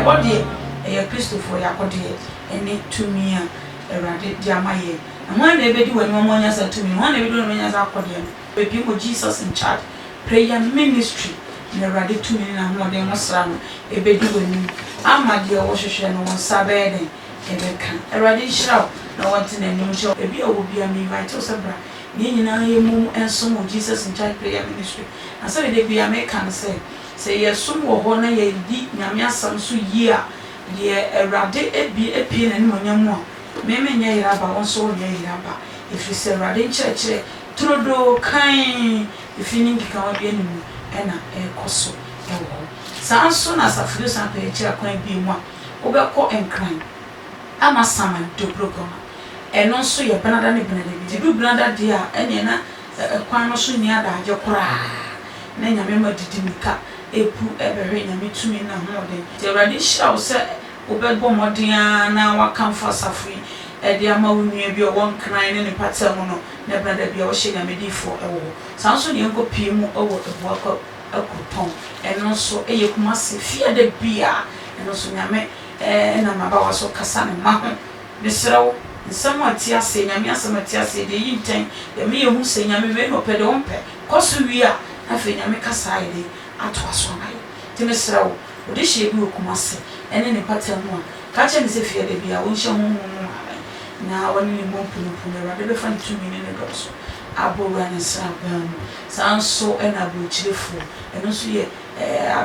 Mpaebɔ deɛ, ɛyɛ Kristofoɔ yɛn akodeɛ ne tumi a Awurade de ama yɛn. Na hwan na ɛbɛdi w'anim ama woanya saa tumi no? Hwan na ɛbɛdi w'anim anya saa akodeɛ no? Bɛpue mu wɔ Jesus in Charge Prayer Ministry na Awurade tumi ne n'ahoɔden ho sra no ɛbɛdi w'anim ama deɛ wohwehwɛ no wo nsa bɛyɛ dɛn? Ɛbɛka. Awurade nhyira wo na ɔnte n'anim nkyerɛ wo. Baabi a wowɔ biara me invite wo sɛ bra na yɛn nyinaa yɛmmom nsom wɔ Jesus in Charge Prayer Ministry. Na sɛdeɛ da biara meka no sɛ, sɛ yɛsom wɔ hɔ na yɛdi Nyame asɛm so yie a, deɛ Awurade abue apue n'animuonyam mu a, me menyɛ yere aba, wo nso wonyɛ yere aba, ɛfiri sɛ Awurade nkyerɛkyerɛ turodoo kann efi ne nkekawa bi anim na ɛrekɔ so wɔ hɔ. Saa ara nso na asafo no san pɛ akyiri akwan abien mu a wobɛkɔ Nkran ama Saman Dobrogoma. Ɛno nso yɛ Benada ne Benada bi. Ɛdu Benada deɛ a, ɛnneɛ na kwan no so nni adaagye koraa. Na Nyame mma didi mmirika repu rebɛhwɛ Nyame tumi ne n'ahoɔden. Nti Awurade nhyira wo sɛ wobɛbɔ mmɔden ara na woakamfo asafo yi de ama wo nua bi a ɔwɔ Nkran ne ne mpata mu no, na Benada bi a wɔhyɛ Nyame difoɔ wɔ hɔ. Saa ara nso na yɛnkɔ pie mu wɔ Abuakwa Akuropɔn, ɛno nso yɛ Kumasi fiada biara, ɛno nso Nyame nam m'abawa so kasa ne mma ho. Mesrɛ wo, nsɛm a ɛte aseɛ, Nyame asɛm a ɛte aseɛ, deɛ ɛyi ntɛn, deɛ ɛma yɛhu sɛ Nyame wei na ɔpɛ, deɛ ɔmpɛ, kɔ so wie a, na afei Nyame kasa ayɛ dɛn? Atoa so ama yɛn. Nti mesrɛ wo, wode hyɛ bi wɔ Kumasi ne ne mpata mu a, ka kyerɛ no sɛ fiada biara ɔnhyɛ honhom mu maame na ɔne no mmɔ mpunimpu na Awurade bɛfa ne tumi ne ne dɔ so abɔ wura ne nsraban mu. Saa ara nso na aburokyirefoɔ, ɛno nso yɛ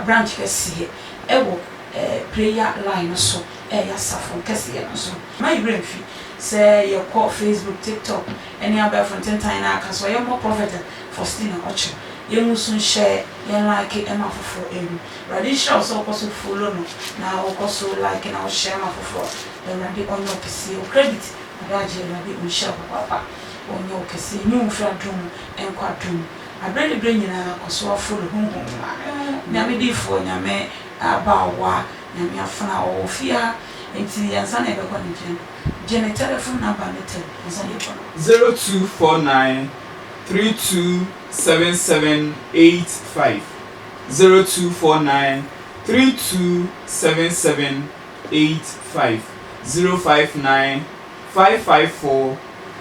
branch kɛseɛ wɔ prayer line no so, ɛyɛ asafo kɛseɛ no nso. Mma yɛ werɛ mfi sɛ yɛkɔ Facebook, TikTok ne abɛɛfo ntentan no aka so a, yɛmmɔ Prophet Faustina Okyere. Yɛngu so nhyɛ, yɛn like ma afoforɔ nhu. Awurade nhyira wo sɛ wokɔ so follow no na wokɔ so like na wo share ma afoforɔ. Awurade ɔnyɛ wo kɛseɛ. Wo credit adagye Awurade ɔnhyira wo papaapa. Ɔnyɛ wo kɛseɛ. Nyi wo mfiri adom mu nkɔ adom mu. Aberɛ ne berɛ nyinaa kɔ so ara follow honhom mu maame. Nyame difoɔ, Nyame abaawa, Nyame afena ɔwɔ fie ha nti ansa na yɛbɛkɔ ne nkyɛn no gye ne telephone number ne tɛm ansa na yɛkɔ no. 0249 32 7785 0249 32 7785 059 554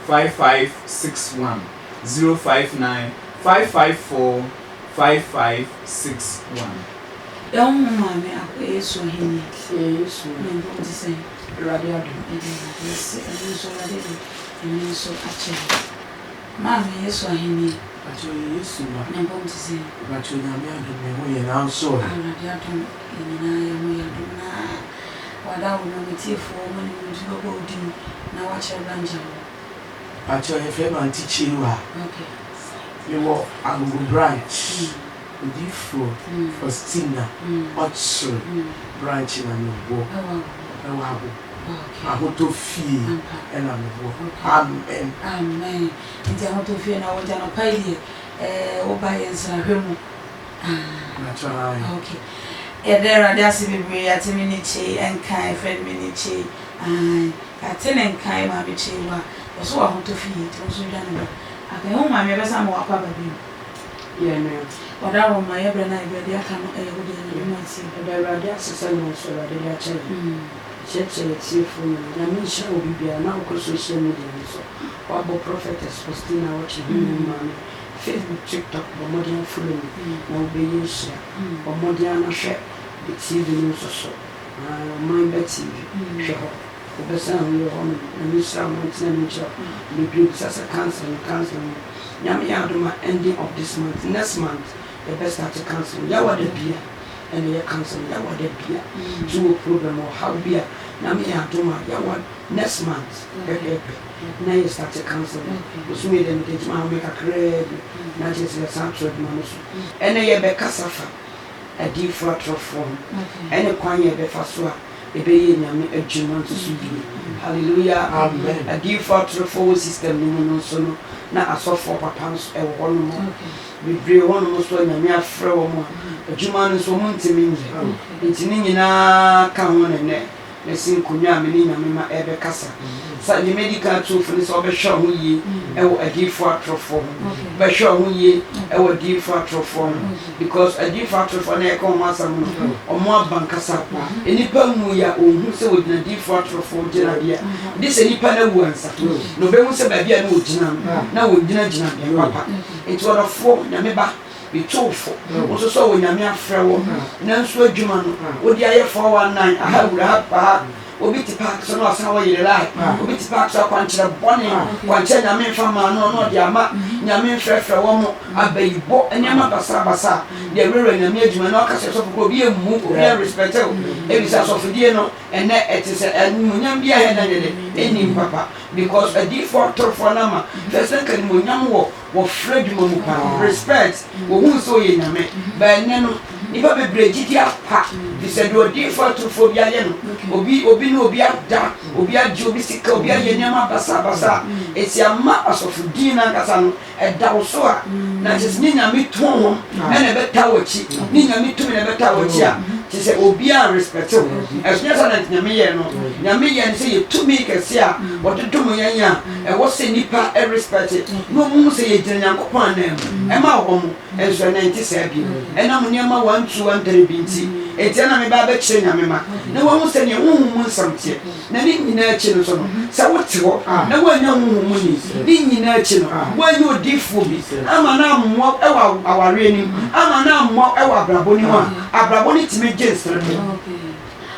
5561 059 554 5561. Yɛn ho maame akɔ Yesu ahenni. Yɛ Yesu o. Ne mpom te sɛn? Awurade adom. Yɛda Awurade ase ɛno nso Awurade de ɛno nso akyɛ yɛn. Maame Yesu ahenni. Mpakyɛw yɛ Yesu ma. Ne mpom te sɛn? Mpakyɛw Nyame adom me ho yɛ nanso ɛ. Awurade adom yɛn nyinaa yɛn ho yɛ adom na wada wo ma metiefoɔ mo ne mo nso bɛbɔ wo din na wakyerɛ branch a wɔ. Mpakyɛw yɛfrɛ me Auntie Kyewa. Okay. Me wɔ Agogo branch. Odiyifoɔ Faustina Ɔkyere branch na me wɔ. Ɛwɔ Agogo. Ɛwɔ Agogo. Okay. Ahotɔ fie Ampa. ɛna me wɔ. Okay. Amen. Amen. Nti ahotɔ fie na wɔ nti anɔpa yi deɛ ɛɛ wo ba yɛ nsrahwɛ mu. Ah. Mpakyɛw ae. Okay. Yɛda Awurade ase bebree yɛate me ne Kyei nka yɛfrɛ no me ne Kyei ae yɛate ne nka yɛ maame Kyei wɔ a ɔso wɔ ahotɔ fie nti wo nso dwane bra. Aka yɛhu maame yɛbɛsan ma wakɔ aba bio. Yɛ nua. Ɔdaworo ma yɛ brɛ na yɛ brɛ deɛ aka no ɛyɛ wo dea Nyame ma ntie. Yɛda Awurade ase sɛ nnɛ nso Awurade de akyɛ yɛn. Kyerɛkyerɛ yɛn atiefoɔ nyinaa. Nyame nhyira obi biara na wokɔ social media no so wabɔ Prophetess Faustina Awɔkyere Honhom Maame Facebook TikTok bɔ mmɔden follow me na wobɛyɛ nhyira. Bɔ mmɔden ara na hwɛ me TV no nso so aah Ɔman Ba TV hwɛ hɔ wobɛsan ahu yɛ hɔ nom. Nyame nhyira wo na ɔntena mu nkyerɛ wo. Bebree bisa sɛ counseling counseling no Nyame yɛ adom a ending of this month next month yɛbɛ start counseling Yawada bia ɛna yɛ counseling Yawada bia so wɔ problem ɔhaw bi a Nyame yɛ adom a Yawa next month pɛpɛɛpɛ na yɛ start counseling bosome yi deɛ mede gyima ahome kakraa bi na kyerɛ sɛ yɛsan ato adwuma no so. Ɛnɛ yɛbɛkasa fa adiyifoɔ atorofoɔ ho ɛne kwan a yɛbɛfa so a yɛbɛyɛ Nyame adwuma nso so yie. Hallelujah. Amen. Adiyifoɔ atorofoɔ wɔ system no mu no nso no na asɔfoɔ papa nso ɛwɔ hɔ nom. Bebree wɔ hɔ nom nso a Nyame afrɛ wɔn a adwuma no nso wɔn ntumi nyɛ. Nti ne nyinaa ka ho na ɛnɛ. Masi nkonnwa a me ne Nyame ma ɛrebɛkasa. Sa deɛ madi kan atu wo fo ne sɛ wobɛhwɛ wo ho yie wɔ adiyifoɔ atorofoɔ ho. Wobɛhwɛ wo ho yie wɔ adiyifoɔ atorofoɔ ho because adiyifoɔ atorofoɔ no a yɛka wɔn asɛm no, wɔn aba nkasa. Nnipa nwui a wɔnhu sɛ wɔgyina adiyifoɔ atorofoɔ gyinabea. Gye sɛ nipa no awu ansa na ɔbɛhu sɛ baabi a na ɔgyina no, na ɔngyina gyinabea papa. Nti ɔdɔfoɔ, Nyame ba. Metu wo fo, wo nso sɛ Onyame afrɛ wo, nanso adwuma no wode ayɛ 419, aha wura ha ba ha, obi te park so na ɔsan wɔ yere line, obi te park so akwankyerɛ bɔne, kwankyerɛ Nyame mfa maa no na ɔde ama, Nyame mfrɛfrɛ wɔn, abayibɔ, nneɛma basabasa, deɛ wurawura Nyame adwuma na ɔka sɛ sɔfo kora obi ammu, obi anrespɛte wo, ebisa asɔfodie no ɛnɛ ɛte sɛ animuonyam biara ɛnɛ de de ɛnnim papa because adiyifoɔ atorofoɔ no ama first na nka animuonyam wɔ Wɔfrɛ adwuma mu paa. Respect, wɔhuu sɛ ɔyɛ Nyame. But ɛnnɛ no, nnipa bebree gyidi apa. Firi sɛ deɛ odiyifoɔ atorofoɔ bi ayɛ no, obi obi ne obi ada, obi agye obi sika, obi ayɛ nneɛma basabasa. Enti ama asɔfodie no ankasa no, ɛda wo so a, na kyerɛ sɛ nyɛ Nyame honhom na ɛbɛtaa w'akyi, ne Nyame tumi na ɛbɛtaa w'akyi a, kyerɛ sɛ obiara nrespect wo. Ɛso nyɛ saa na Nyame yɛɛ no. Nyame yɛɛ no sɛ yɛ tumi kɛseɛ a ɔde dom yɛn a, Ɛwɔ sɛ nnipa respect na wɔn hu sɛ yɛgyina Nyankopɔn anan mu ɛma wɔn, nso ɛnɛ ɛnte saa bio ɛnam nneɛma one two one three bi nti, enti ɛna meba abɛkyerɛ Nyame ma na wahu sɛdeɛ honhom mu nsɛm teɛ, na ne nyinaa akyi no nso no sɛ wote hɔ na woannya honhom mu ni, ne nyinaa akyi no woanyɛ odiyifoɔ bi ama no ammoa wo ɛwɔ awareɛ no mu, ama no ammoa wo ɛwɔ abrabɔ no mu a, abrabɔ no tumi gye nserepo.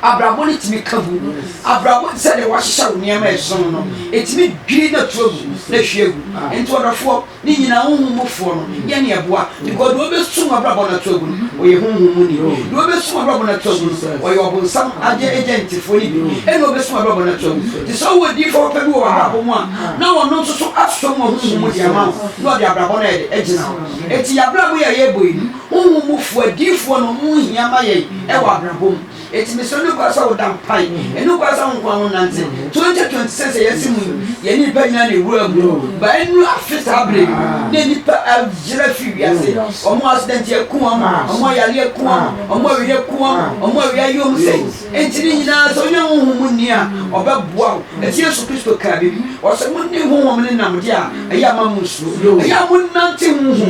Abrabɔ no tumi ka gu. Abrabɔ te sɛ deɛ wɔahyehyɛ wo nneɛma a ɛsono no, ɛtumi dwiri na tu agu na hwie agu. Nti ɔdɔfoɔ, ne nyinaa honhom mufoɔ no yɛ nea ɛboa because deɛ ɔbɛsum w'abrabɔ no ato agu no, ɔyɛ honhom muni. Deɛ ɔbɛsum w'abrabɔ no ato agu no, ɔyɛ ɔbonsam agyantifoɔ no bi ɛna ɔbɛsum w'abrabɔ no ato agu. Nti sɛ wowɔ odiyifoɔ papa bi wɔ w'abrabɔ mu a, na ɔno nso so asɔ mu wɔ honhom mu de ama wo na ɔde abrabɔ no ayɛ dɛ agyina hɔ. Nti yɛabrabɔ yi a yɛrebɔ yi no, Honhom mu fo adiyifoɔ no ho hia ma yɛn wɔ abrabɔ mu. Enti mesrɛ no kwan sɛ woda mpae, ɛno kwan sɛ wo nkoa wo nante. 2026 a yɛasi mu yi, yɛne nnipa nyinaa na ɛwura mu. Ba ɛnuru afe saa berɛ yi, na nnipa ayera afiri wiase. Wɔn accident aku wɔn, wɔn ayare aku wɔn, wɔn awia aku wɔn, wɔn awia ayɛ wɔn sei. Enti ne nyinaa sɛ wonya honhom mu nni a, ɔbɛboa wo. Enti Yesu Kristo kaa biribi, ɔsɛ monni honhom no nam deɛ a, ɛyɛ a ma monnsuro. Ɛyɛ a monnante honhom mu.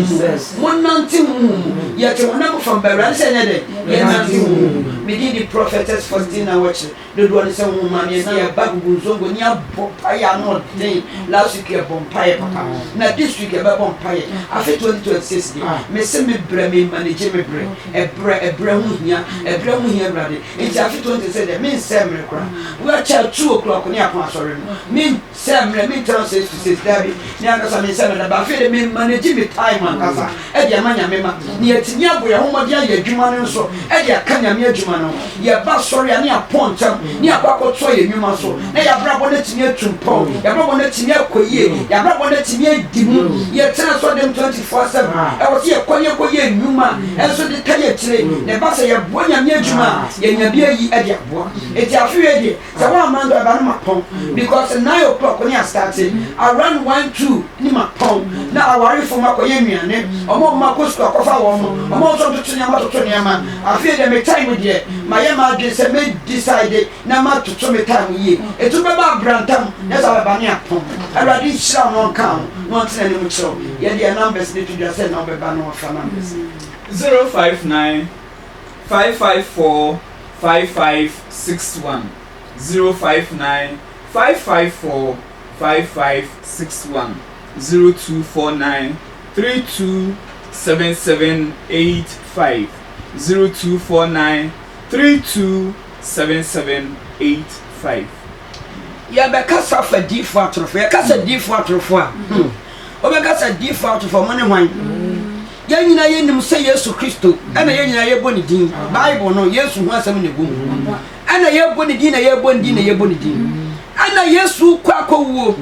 Monnante honhom mu. Yɛte honam fam, but Awurade sɛ yɛnyɛ dɛn? Yɛnnante honhom mu. Me din de Prophetess Faustina Wɔkyere. Dodoɔ no sɛ honhom maame yɛn na yɛba Gugu Nzongo ne abɔ mpaeɛ ano ɔden. Last week yɛbɔ mpaeɛ papa. Na this week yɛbɛbɔ mpaeɛ. Afe 2026 deɛ, mese me brɛ, me manage me brɛ. Ɛbrɛ, ɛbrɛ ho hia, ɛbrɛ ho hia Awurade. Nti afe 2026 deɛ, mensɛe mmerɛ koraa. Woakyɛ 2 o'clock ne apɔn asɔre no, me. Sɛ mmerɛ me ntena six to six daabi me ankasa me nsɛ me da but afei de me manage me time ankasa ɛde ama Nyame ma na yɛatumi abɔ yɛn ho mmɔden ayɛ adwuma no nso ɛde aka Nyame adwuma no ho. Yɛba asɔre a ne yɛapɔn ntɛm ne yɛakɔ akɔtoa yɛn nnwuma so na yɛn abrabɔ no atumi atu mpɔn, yɛn abrabɔ no atumi akɔ yie, yɛn abrabɔ no atumi adi mu. Yɛtena asɔre dɛm 24/7 ɛwɔ sɛ yɛkɔ ne yɛkɔyɛ nnwuma nso de ta yɛn akyire na ɛba sɛ yɛboa Nyame adwuma a yɛnya bi ayi de aboa. Enti afe wei deɛ Sɛ woamma nso ɛba no mapɔn because 9 o'clock ne astarte around 1, 2 ne mapɔn na awarefo ma kɔyɛ nnuane, ɔmo a ɔmo akɔ sukuu akɔfa wɔn mo, ɔmo a ɔmo nso toto nneɛma toto nneɛma. Afei deɛ me time deɛ mayɛ m'adwene sɛ mɛ decide na matoto me time yie, etu bɛba abrantam nyɛ sɛ abɛba ne apɔn. Awurade nhyira wo na ɔnka wo na ɔnte n'anim kyerɛ wo. Yɛde yɛn numbers no to dwa sɛ na wobɛba na wafa numbers no. 059 554 5561 059 554 5561 0249 32 7785 0249 32 7785. Yɛbɛkasa fa diifo atorofo. Yɛkasa diifo atorofo a, wobɛkasa diifo atorofo ɔmo ne hwan? Yɛn nyinaa yɛnim sɛ Yesu Kristo ɛna yɛn nyinaa yɛbɔ ne din. Bible no, Yesu ho asɛm na ɛwɔ mu. Ɛna yɛbɔ ne din na yɛbɔ ne din na yɛbɔ ne din. Ɛna Yesu kɔ akɔwuo.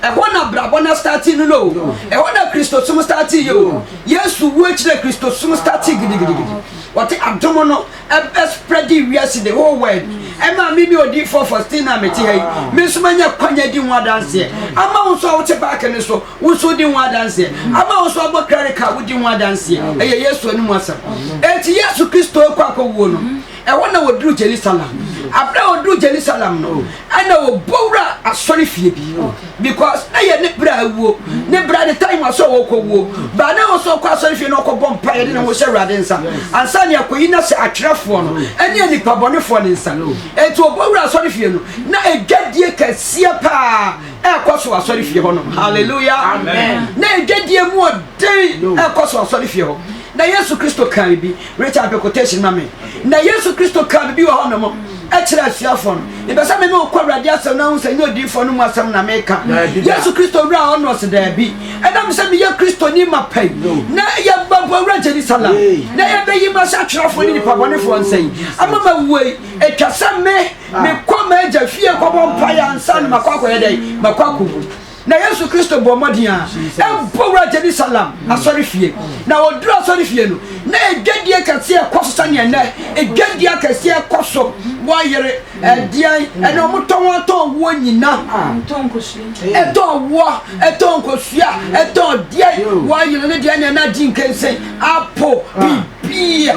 Ɛhɔ na abrabɔ no starte no no. Ɛhɔ na Kristosom starte yɛ o. Yesu wuo akyi na Kristosom starte gidigidigidi. Wɔte adom no ɛbɛ spreadi wiase the whole world. Ɛma me me odiyifoɔ Faustina a mete ha yi, me nso manya kwan adi ho adanseɛ. Ama wo nso a wote baake no so, wo nso wodi ho adanseɛ. Ama wo nso abɔ cleric a wodi ho adanseɛ. Ɛyɛ Yesu anim asɛm. Enti Yesu Kristo rekɔ akɔwuo no, ɛhɔ na wɔduru Jerusalem. Aberɛ a ɔduu Jerusalem no, ɛna ɔbɔ wura asɔre fie bi because na yɛ ne berɛ a awuo, ne berɛ ne time a sɛ ɔkɔ wuo. Baa na ɛwɔ sɛ ɔkɔ asɔre fie na ɔkɔbɔ mpaeɛ de ne ho hyɛ Awurade nsa ansa ne akɔyi no ahyɛ atwerɛfoɔ no ɛne nnipa bɔnefoɔ no nsa. Enti ɔbɔ wura asɔre fie no, na adwadie kɛseɛ paa ɛrekɔ so asɔre fie hɔ nom. Hallelujah. Na adwadie mu ɔden ɛrekɔ so asɔre fie hɔ. Na Yesu Kristo kaa biribi. Richard pɛ quotation ma me. Na Yesu Kristo kaa biribi wɔ hɔnom kyerɛɛ asuafoɔ no. Mepɛ sɛ me ne wo kɔ Awurade asɛm na wohu sɛ nyɛ odiyifoɔ no mu asɛm na meka. Yesu Kristo wura hɔ no ɔse daabi. Ɛnam sɛ meyɛ Kristoni mapa yi, na yɛbɛbɔ wura Jerusalem, na yɛbɛyi m'ahyɛ atwerɛfoɔ ne nnipa bɔnefoɔ nsa yi, ama mawuo yi, ɛtwa sɛ me mekɔ m'agya fie kɔbɔ mpaeɛ ansa na makɔ akɔyɛ dɛn? Makɔ akɔwu. Na Yesu Kristo bɔɔ mmɔden a ɛbɔ wura Jerusalem asɔrefie. Na ɔduru asɔrefie no, na adwadie kɛseɛ ɛkɔ so sɛdeɛ nnɛ adwadie akɛseɛ ɛkɔ so. Wɔyere ɛdeɛn ɛne wɔn tɔn atɔn woɔ nyina. Ɛtɔn woɔ, ɛtɔn nkosua, ɛtɔn deɛn, wɔyere ne deɛ ne ɛna di nkensen, apo, bibia.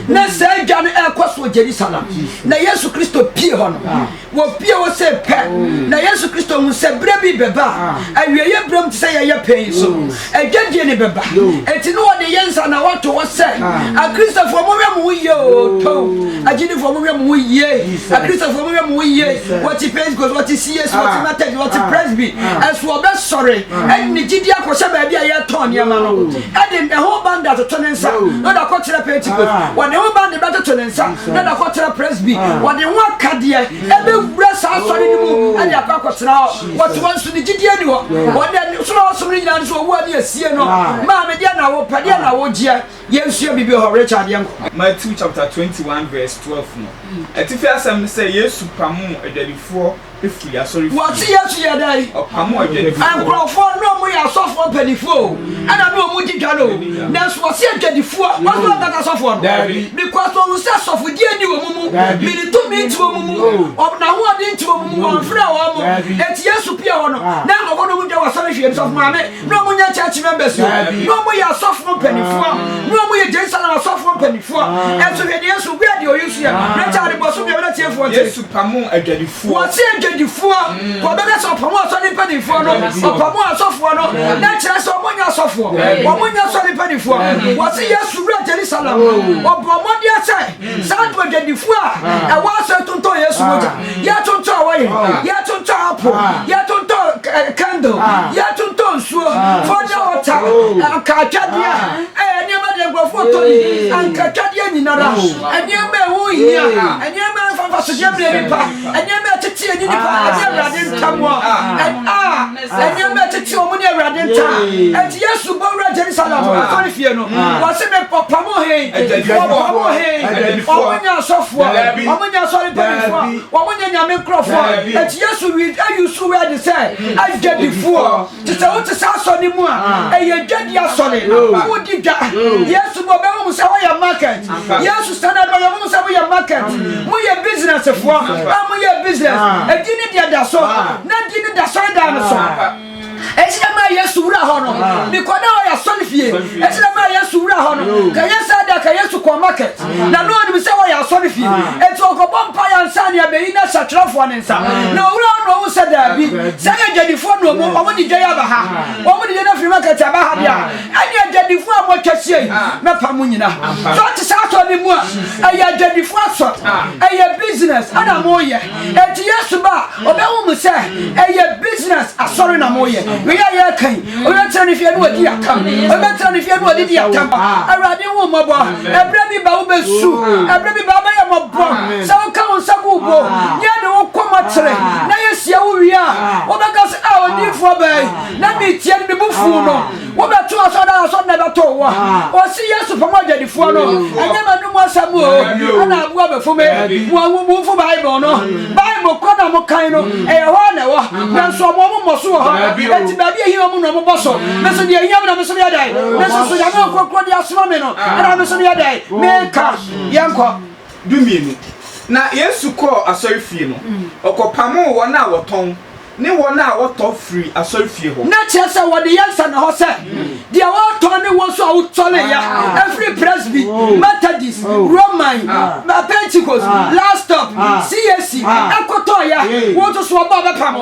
Na saa adwa no ɛkɔ so wɔ Jerusalem. Na Yesu Kristo pie hɔ no. Wɔpue hɔ sei pɛ, na Yesu Kristo hu sɛ berɛ bi bɛba a, awieeɛ berɛ mu te sɛ yɛyɛ pɛn yi so no, adwadie no bɛba. Enti na wɔde yɛ nsa na wɔato hɔ sɛ, Akristofoɔ monhwɛ mo ho yie o, too, agyidifoɔ monhwɛ mo ho yie, Akristofoɔ monhwɛ mo ho yie, wɔte Pentecost, wɔte CAC, wɔte Methodist, wɔte Presby, ɛso wɔbɛsɔre ɛde ne gyidie akɔhyɛ baabi a yɛtɔn nneɛma no, ɛde ne ho bande atoto ne nsa na ɔde akɔkyerɛ Pentecost, wɔde ho bande bɛtoto ne nsa na ɔde akɔtra Presby, wɔde ho akadeɛ ɛbɛwura saa asɔre no mu ɛde akɔ akɔtena hɔ. Wɔte wɔn so ne gyidie ni hɔ. Wɔn deɛ som a wɔsom no nyinaa no so wɔwu a ne asie no. Maame deɛ na wopɛ, deɛ na wogyeɛ. Yɛnsua biribi wɔ hɔ. Richard yɛnkɔ. Matthew chapter 21 verse 12 no, atifi asɛm ne sɛ Yesu pamoo adwadifoɔ firi asɔrefie. Wɔse Yesu yɛ dɛn? Ɔpamoo adwadifoɔ. Nkurɔfoɔ na wɔn yɛ asɔfoɔ mpanimfoɔ o, ɛna na wɔn di dwa no o, nanso wɔse adwadifoɔ, wɔn nso wɔn nkasa asɔfoɔ no. Because wɔn sɛ asɔfodie nni wɔn mu, mene tumi nti wɔn mu, wɔn n'ahoɔden nti wɔn mu, wɔn mfrɛ wɔn mo. Eti Yesu pie hɔ no, na nkurɔfoɔ no wɔn dwa wɔ asɔrefie no, sɔfo maame, na wɔn nyɛ church members o, na wɔn yɛ asɔfoɔ mpanimfoɔ, na wɔn yɛ Jerusalem asɔfoɔ mpanimfoɔ. Ɛnso hwɛ deɛ Yesu, wia deɛ ɔyi so yɛ, Richard bɔ so bia na tiefoɔ nte. Yesu pamoo adwadifoɔ. Wɔse adwadifoɔ, wɔbɛka sɛ ɔpamo asɔre mpanimfoɔ no, ɔpamo asɔfoɔ no, na kyerɛ sɛ wɔn nyɛ asɔfoɔ, wɔn nyɛ asɔre mpanimfoɔ. Wɔse Yesu wura Jerusalem, ɔbɔ mmɔdeɛ sɛ saa do adwadifoɔ a ɛwɔ asɔre tontɔn Yesu mogya, yɛtontɔn wɔyɛ, yɛtontɔn apple, yɛtontɔn candle, yɛtontɔn nsuo, fɔda wɔta, ankaatwadeɛ, ɛyɛ nneɛma deɛ nkurɔfoɔ tɔ bi, ankaatwadeɛ nyinara, nneɛma ɛho hia, nneɛma ɛmfa mfasodeɛ mmerɛ nipa, nneɛma ɛtete ɛne nipa ɛne Awurade ntam a, nneɛma ɛtete wɔn ne Awurade ntam. Enti Yesu bɔ wura Jerusalem asɔre fie no, wɔse me ɔpamo he, ɔpamo he, wɔn nyɛ asɔfoɔ, wɔn nyɛ asɔre mpanimfoɔ, wɔn nyɛ Nyame nkurɔfoɔ. Enti Yesu wi ayi so wɛde sɛ adwadifoɔ. Te sɛ wote saa asɔre mu a, ɛyɛ dwadi asɔre. Wodi dwa. Yesu bɔ bɛhu mu sɛ wɔyɛ market. Yesu standard bɔ yɛhu mu sɛ moyɛ market. Moyɛ businessfoɔ a moyɛ business. Ɛdi ne deɛ da so. Na di ne da sɔredan no so. Enti na maa Yesu wura hɔ no, mekɔ na ɔyɛ asɔre fie. Enti na maa Yesu wura hɔ no, ka yɛ saa da ka Yesu kɔ market. Na na ɔnim sɛ wɔyɛ asɔre fie. Enti ɔkɔbɔ mpaeɛ ansa ne abɛyi no ahyɛ atwerɛfoɔ no nsa. Na ɔwura hɔ na ɔhu sɛ daabi, sɛ yɛ adwadifoɔ na ɔmo, ɔmo de dwa yi aba ha. Ɔmo de dwa no afiri market aba ha deɛ a, ɛne adwadifoɔ a moatwa ahyia yi, mɛpa mo nyina. Sɛ ɔte saa asɔre no mu a, ɛyɛ adwadifoɔ asɔre. Ɛyɛ business ɛna moyɛ. Enti Yesu ba a, ɔbɛhu mo sɛ ɛyɛ business asɔre na moyɛ. Wei a yɛreka yi, obi bɛtena ne fie na wadi atam. Obi bɛtena ne fie na wadidi atam. Awurade hu mmɔbɔ. Ɛberɛ bi ba wobɛsu. Ɛberɛ bi ba wobɛyɛ mmɔbɔ. Sɛ woka wo nsa gu wo bo, na yɛde wo kɔ mɔkyere, na yɛhyia wo wie a, wobɛka sɛ, Ah, odiyifoɔ baa yi, na metie no, me bo fuu no. Wobɛto asɔre a asɔre na ɛbɛto wo. Ɔsi Yesu fam adwadifoɔ no, ɛnyɛ m'anum asɛm o, ɛna aboa bɛfo me. Mo ahumufo Bible no, Bible kɔ na mo kan no, ɛyɛ hɔ na ɛwɔ. Nanso ɔmo ɔmo mmɔ so wɔ hɔ. Enti baabi ehia ɔmo na ɔmo bɔ so. Me so deɛ ehia me na me so meyɛ dɛn? Me so so Nyame nkorokoro de asoma me no, ɛna me so meyɛ dɛn? Meka. Yɛnkɔ. 12. Na Yesu kɔɔ asɔrefie no, ɔkɔpamoo wɔn a wɔtɔn ne wɔn a wɔtɔ firii asɔrefie hɔ. Na kyerɛ sɛ wɔde yɛn nsa na hɔ sɛ deɛ wɔretɔn ne wɔn nso a a wotɔreeɛ ɛfiri Presby, Methodist, Roman, Pentecost, Last Stop, CAC ɛkɔtɔeɛ, wo nso so ɔba ɔbɛpam wo.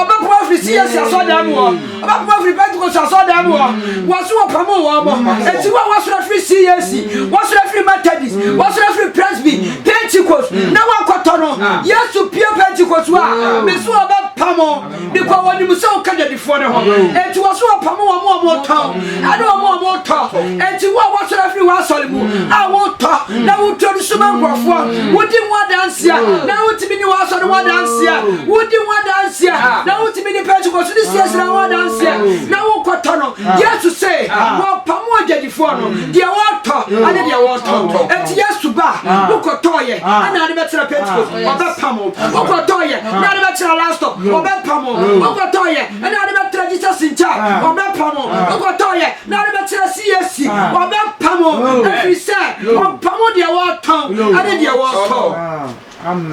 Ɔbɛpam afiri CAC asɔredan mu hɔ. Ɔbɛpam afiri Pentecost asɔredan mu hɔ. Wɔn so wɔpam wɔn mo. Enti wo a woasɔre afiri CAC, woasɔre afiri Methodist, woasɔre afiri Presby, Pentecost, na woakɔtɔ no, Yesu pue Pentecost hɔ a, me so ɔbɛpam wo. Because wɔnim sɛ woka dwadifoɔ no ho. Enti wɔ so wɔpamo wɔn a wɔtɔn ɛne wɔn a wɔtɔ. Enti wo a wɔsɔre afiri w'asɔre mu a wotɔ na wotɔ no suma nkurɔfoɔ, wodi ho adanseɛ na wotumi ni w'asɔre ho adanseɛ, wodi ho adanseɛ na wotumi ni Pentecost ne siesie ho adanseɛ na wokɔtɔ no. Yesu se wɔpamo adwadifoɔ no, deɛ wɔtɔ ɛne deɛ wɔtɔn. Enti Yesu ba wokɔtɔɔyɛ ɛna ade bɛtena Pentecost, ɔbɛpamo. Wokɔtɔɔyɛ na ade bɛkyerɛ last stop, ɔbɛpam wo. Wokɔtɔɔyɛ na ade bɛtrɛ Jesus nkyɛn, ɔbɛpam wo. Wokɔtɔɔyɛ na ade bɛkyerɛ CAC, ɔbɛpam wo. Ɛfiri sɛ ɔpam wo deɛ wɔtɔn ɛne deɛ wɔtɔ.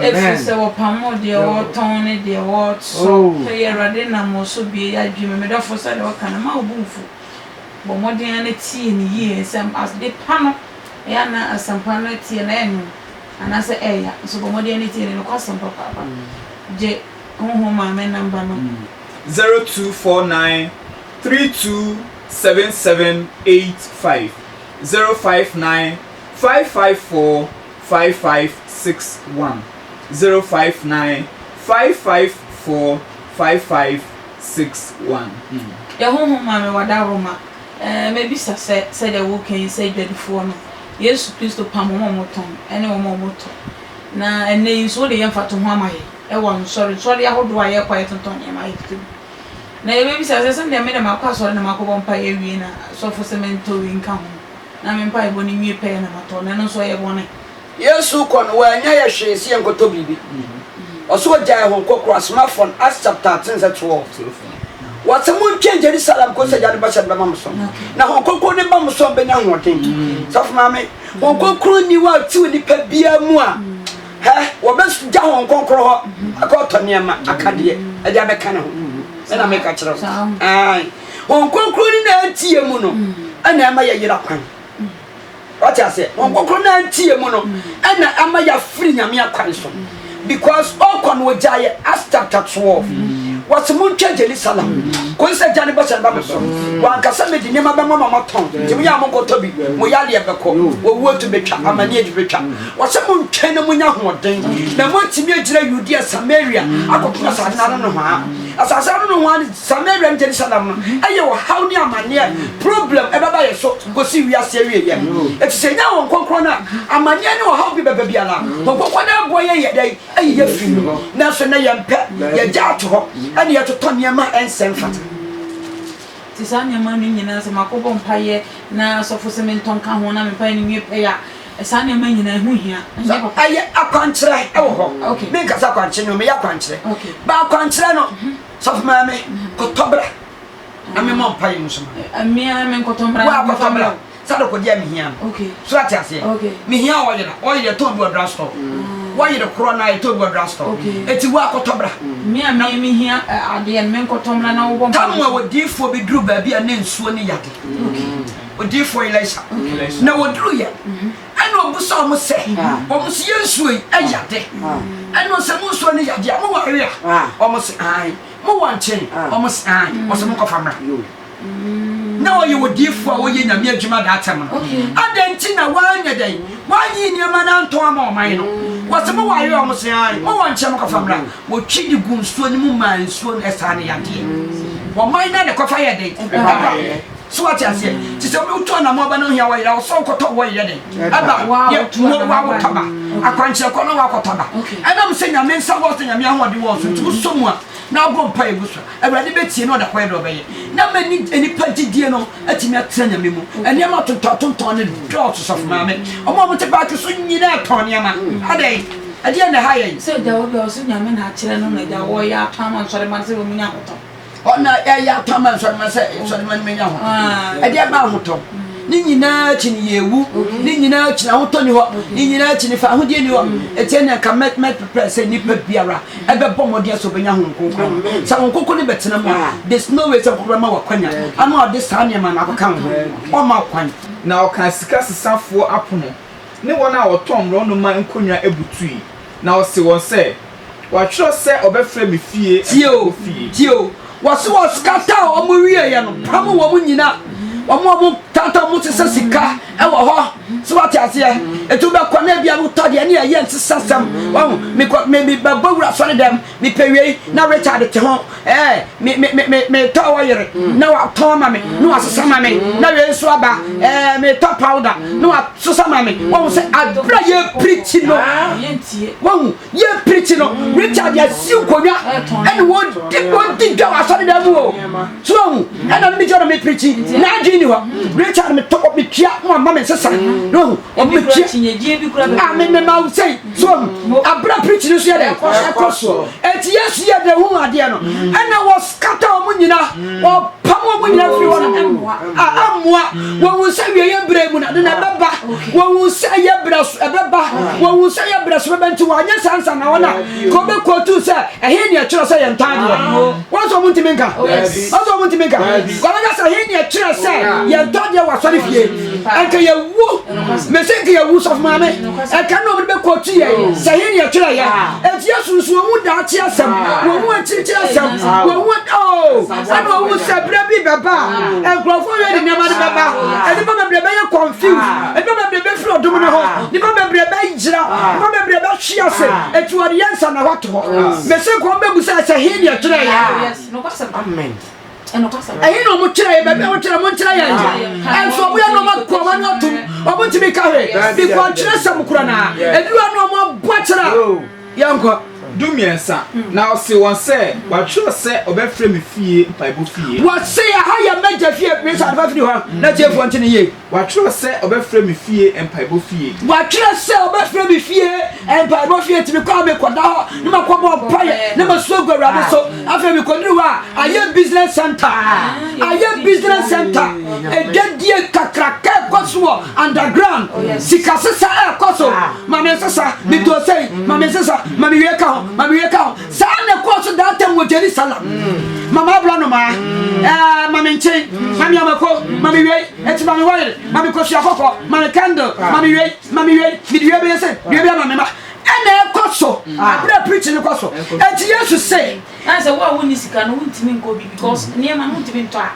Ɛfiri sɛ wɔpam wo deɛ wɔtɔn ne deɛ wɔtɔ. Pɛyɛ Awurade nam wo so bue y'adwene mu. Me dɔfo, sɛdeɛ wɔka no, mma wo bo mfu. Bɔ mmɔden ara na tie no yie. Sɛ ade pa no, ɛyɛ a na asɛmpa no tie no ɛyɛ nwono. Anaasɛ ɛɛya nso bɔ mmɔden ne tie ne nokwasɛm papaapa. Gye Honhom Maame number no. 0249 3277 85 059 554 5561 059 554 5561. Yɛ Honhom Maame w'adaworoma. Ɛɛ, mɛbisa sɛ, sɛdeɛ woreka yi, sɛ adwadifoɔ no, Yesu Kristo pam wɔn a wɔtɔn ne wɔn a wɔtɔ. Na ɛnnɛ yi nso, wode yɛ mfatoho ama yɛn wɔ nsɔre nsɔre ahodoɔ a yɛkɔ a yɛtontɔn nneɛma a yɛtotɔ bi. Na yɛbɛbisa sɛ, sɛdeɛ me deɛ makɔ asɔre na makɔbɔ mpaeɛ awie na sɔfo sɛ mentɔ wei nka ho na me mpaebɔ no nwie pɛyɛ na matɔ no, ɛno nso ɛyɛ bɔne? Yesu rekɔ no, wannya yɛ hwee sɛ yɛnkɔtɔ biribi. Ɔsɛ ɔgyae Honhom Kronkron asomafoɔ no, Acts chapter ten sɛ 12. Wɔsɛ montwɛn Jerusalem kɔsi Agya no bɔhyɛ no bɛma mo so. Na Honhom Kronkron no ba mo so a mobɛnya ahoɔden. Sɔfo maame, Honhom Kronkron nni hɔ a ɔte onipa biara mu a, hɛ, wɔbɛgya Honhom Kronkron hɔ akɔtɔ nneɛma akadeɛ ɛde abɛka ne ho. Ɛna meka kyerɛ wo. Ae. Honhom Kronkron no na ɛnte yɛ mu no, ɛna ɛma yɛyera kwan. Wate aseɛ? Honhom Kronkron no antie mu no ɛna ama yɛafiri Nyame akwan so because ɔkɔ no ɔgyaeɛ Acts chapter 12 wɔse montwa Jerusalem kɔsi sɛ gya ne bɔhyɛ no ba mo so. Wanka sɛ mede nneɛma bɛma ma moatɔn nti moyɛ a monkɔtɔ bi, mo yareɛ bɛkɔ, owuo to bɛtwa, amaneɛ to bɛtwa. Wɔse montwɛn na monya ahoɔden na moatumi agyina Yudea, Samaria akɔpem asase no ano nohoa. Asase ano nohoa ne Samaria ne Jerusalem no ɛyɛ ɔhaw ne amaneɛ, problem ɛbɛba yɛ so kɔsi wiase awieɛ. Enti sɛ yɛnya Honhom Kronkron no a, amaneɛ ne ɔhaw bi bɛba biara, Honhom Kronkron no ɛboa yɛn yɛ dɛn? Ayi yɛ firi mu. Nanso nnɛ yɛmpɛ, yɛgya ato hɔ ɛne yɛtotɔ nneɛma a ɛnsɛ mfata. Nti saa nneɛma no nyinaa sɛ makɔbɔ mpaeɛ na sɔfo sɛ mentɔ nka ho na me mpaeɛ no nwie pɛyɛ a, saa nneɛma nyinaa ɛho hia, ɛnyɛ papa. Ɛyɛ akwankyerɛ ɛwɔ hɔ. Menka sɛ akwankyerɛ no, meyɛ akwankyerɛ. Ba akwankyerɛ no, sɔfo maame, kɔtɔ bra. Na me mɔ mpaeɛ mu so ma. Me ara me nkɔtɔ mmra. Wo akɔtɔ mmra. Sɛ adɔkɔdeɛ a mehia no. Okay. So ate aseɛ. Okay. Mehia ɔyere. Ɔyere yɛtɔn bi wɔ drug store. Wɔyere korɔ na yɛtɔn bi wɔ drug store. Okay. Eti wo akɔtɔ bra. Me a me mehia adeɛ no me nkɔtɔ mmra na wobɔ mpaeɛ. Tam a odiyifoɔ bi duru baabi a ne nsuo ne yade. Okay. Odiyifoɔ Elisha. Okay. Na wɔduru yɛ. Ɛna ɔbusa wɔn sɛ, wɔn nso yɛ nsuo yi ɛyade. Ɛna ɔsɛ mo nsuo no yade a mo wɔ awe a? Wɔn se ae. Mo wɔ nkyen? Wɔn se aane. Ɔse mo nkɔfa mmra. Na ɔyɛ odiyifoɔ a ɔyɛ Nyame adwuma that time no. Adɛn nti na wanyɛ dɛn? Wanyi nneɛma no antɔn ama ɔman no? Wɔse mo wɔ ayowa? Wɔn se aane. Mo wɔ nkyen? Mo kɔfa mmra. Wɔtwi de gu nsuo no mu maa nsuo no ɛsaa no yadeɛ. Ɔman no na ɛkɔfa yɛ dɛn? Ɛbaeɛ. So wate aseɛ? Nti sɛ obi wotu anamɔ ba na ohia wɔyere a, ɔsɛ ɔkɔtɔ wɔyere dɛn? Ɛba. Yɛ mo wa wotɔ ba. Akwankyerɛ kɔ na wakɔtɔ ba. Ɛnam sɛ Nyame nsa wɔ so, Nyame ahoɔden wɔ so nti wosɔ mu a na wabɔ mpaeɛ gu so a, Awurade bɛtie na ɔde akɔyɛ deɛ ɔbɛyɛ. Na ma ni nnipa gyidie no atumi atena Nyame mu. Nneɛma tontɔn tontɔn no dɔɔso sɔfo maame. Wɔn a wɔte paake so nyinaa tɔn nneɛma. Adɛn? Ɛdeɛn na ɛha yɛn? Sɛ agya wɔ bi a ɔse Nyame na akyerɛ no na agya wɔyɛ atɔn ama nsɔremma no sɛ wɔn nya ahotɔ. Ɔna ɛyɛ atɔ ama nsɔrema sɛ nsɔrema no menya ahotɔ. Ɛdeɛ ba ahotɔ. Ne nyinaa akyi no yɛwu. Ne nyinaa akyi no ahotɔ ni hɔ. Ne nyinaa akyi no fahodie ni hɔ. Enti ɛnna nka mɛ mɛ prepare sɛ nipa biara ɛbɛbɔ mmɔden sɛ ɔbɛnya Honhom Kronkron no. Sɛ Honhom Kronkron no bɛtena mu a, there's no way sɛ Honhom Kronkron bɛma wo akwanya ama ɔde saa nneɛma no akɔka wo ho. Ɔmma wo kwan. Na ɔkaa sika sesafoɔ apono ne wɔn a wɔtɔn mmorɔnoma nkonnwa butui, na ɔsee wɔn sɛ, Wɔatwerɛ sɛ ɔbɛfrɛ me fie Tie o, mpaebɔ fie. tie o, wɔse wɔ scatter wɔn wieɛ no, pam wɔn nyina, wɔn a wɔn tata wɔn sesa sika wɔ hɔ, so wate aseɛ, eti wobɛkɔ na ebia wotɔ deɛ ne ɛyɛ nsesa sɛm, wahu, mekɔ, me, me bɛbɔ wura sɔre dɛm, mepɛ wei, na Richard te ho, ɛɛ, me, me, me, me, metɔ wɔ yere, na watɔn ama me, na wasesa ma me, na wei nso aba, ɛɛ, metɔ powder, na wasesa ma me, wahu sɛ abira yɛ pirikyi no, wahu. Yɛ pirikyi no, Richard asi nkonnwa ɛna wɔdi wɔdi dwa wɔ asɔredan mu o. So ahu ɛna mi gyina na mi pirikyi n'adwene ni hɔ. Richard mi tɔ mi tua na wama mi nsesa na ohu ɔmo mi tua a mi mi ma sɛyi so ahu abira pirikyi no so yɛ dɛ ɛkɔ so. Eti Yesu yɛ dɛ hu adeɛ no ɛna wɔ skata wɔn nyina wɔpam wɔn nyina firi hɔ no a ammoa wɔn sɛ wie yɛ brɛ mu na de na ɛbɛba wɔn sɛ yɛ brɛ so ɛbɛba wɔn sɛ yɛ brɛ so bɛba nti wɔanyɛ saa nsa na wɔn a ka wɔbɛkɔtu sɛ ɛhe ne ɛkyerɛ sɛ yɛn ntaadeɛ wɔn sɛ wɔn ntumi nka wɔn sɛ wɔn ntumi nka wɔbɛka sɛ ɛhe ne ɛkyerɛ sɛ yɛn ntaadeɛ wɔ asɔre fie ɛnka yɛwu mese nka yɛwu sɔfo maame ɛka na wɔn bɛkɔtu yɛ sɛ ɛhe ne ɛkyerɛ yɛ eti yɛ sunsun wɔn mu daakye asɛm wɔn mu akyirikyiri asɛm wɔn mu oo ɛna wɔn mu sɛ berɛ bi bɛba a nkurɔfoɔ yɛ de nneɛma no bɛba nnipa bebree bɛyɛ confused nnipa bebree bɛfiri ɔdom no hɔ nnipa bebree bɛyera nnipa bebree bɛhwe ase eti wɔde yɛ nsa na wɔato hɔ mese nka wɔn bɛbu sɛ sɛ he ne ɛtwerɛ yɛ ɛhe na wɔn kyerɛ yɛ baabi a wɔn kyerɛ wɔn nkyerɛ yɛn ɛnso wɔn yɛ nneɛma kɔ wɔn ano atum wɔn ntumi ka hwee because kyerɛ sɛm kura na ebi wɔ no wɔn abɔ kyerɛ yɛn kɔ. Dumiɛnsa, na ɔsee wɔn sɛ, Wɔatwerɛ sɛ ɔbɛfrɛ me fie mpaebɔ fie. Wɔse ɛha yɛ m'agya fie, Richard fa firi hɔ na tiefoɔ nte no yie. Wɔatwerɛ sɛ ɔbɛfrɛ me fie mpaebɔ fie. Wɔatwerɛ sɛ ɔbɛfrɛ me fie mpaebɔ fie, nti mekɔ a mekɔda hɔ na makɔbɔ mpaeɛ na masu agu Awurade so. Afei mekɔduru hɔ a, ayɛ business center, ayɛ business center, adwadie kakraka ɛkɔ so wɔ underground, sika sesa ɛkɔ so, ma me nsesa, metɔɔ sei, ma me nsesa, ma me wie ka ho, ma me wie ka ho. Saa na ɛkɔɔ so that time wɔ Jerusalem. Mama abura nomaa, ɛɛ ma me nkyen, ma me amako, ma me wei, eti ma me wɔyere, ma me kosua kɔkɔɔ, ma me candle, ma me wei, ma me wei, mede wei bɛyɛ sei, wei bɛyɛ ma me ma. Ɛna ɛkɔ so, abere a preaching no kɔ so. Eti Yesu se. Na sɛ wo a wonni sika no wontumi nkɔ bi because nneɛma no wontumi ntɔ a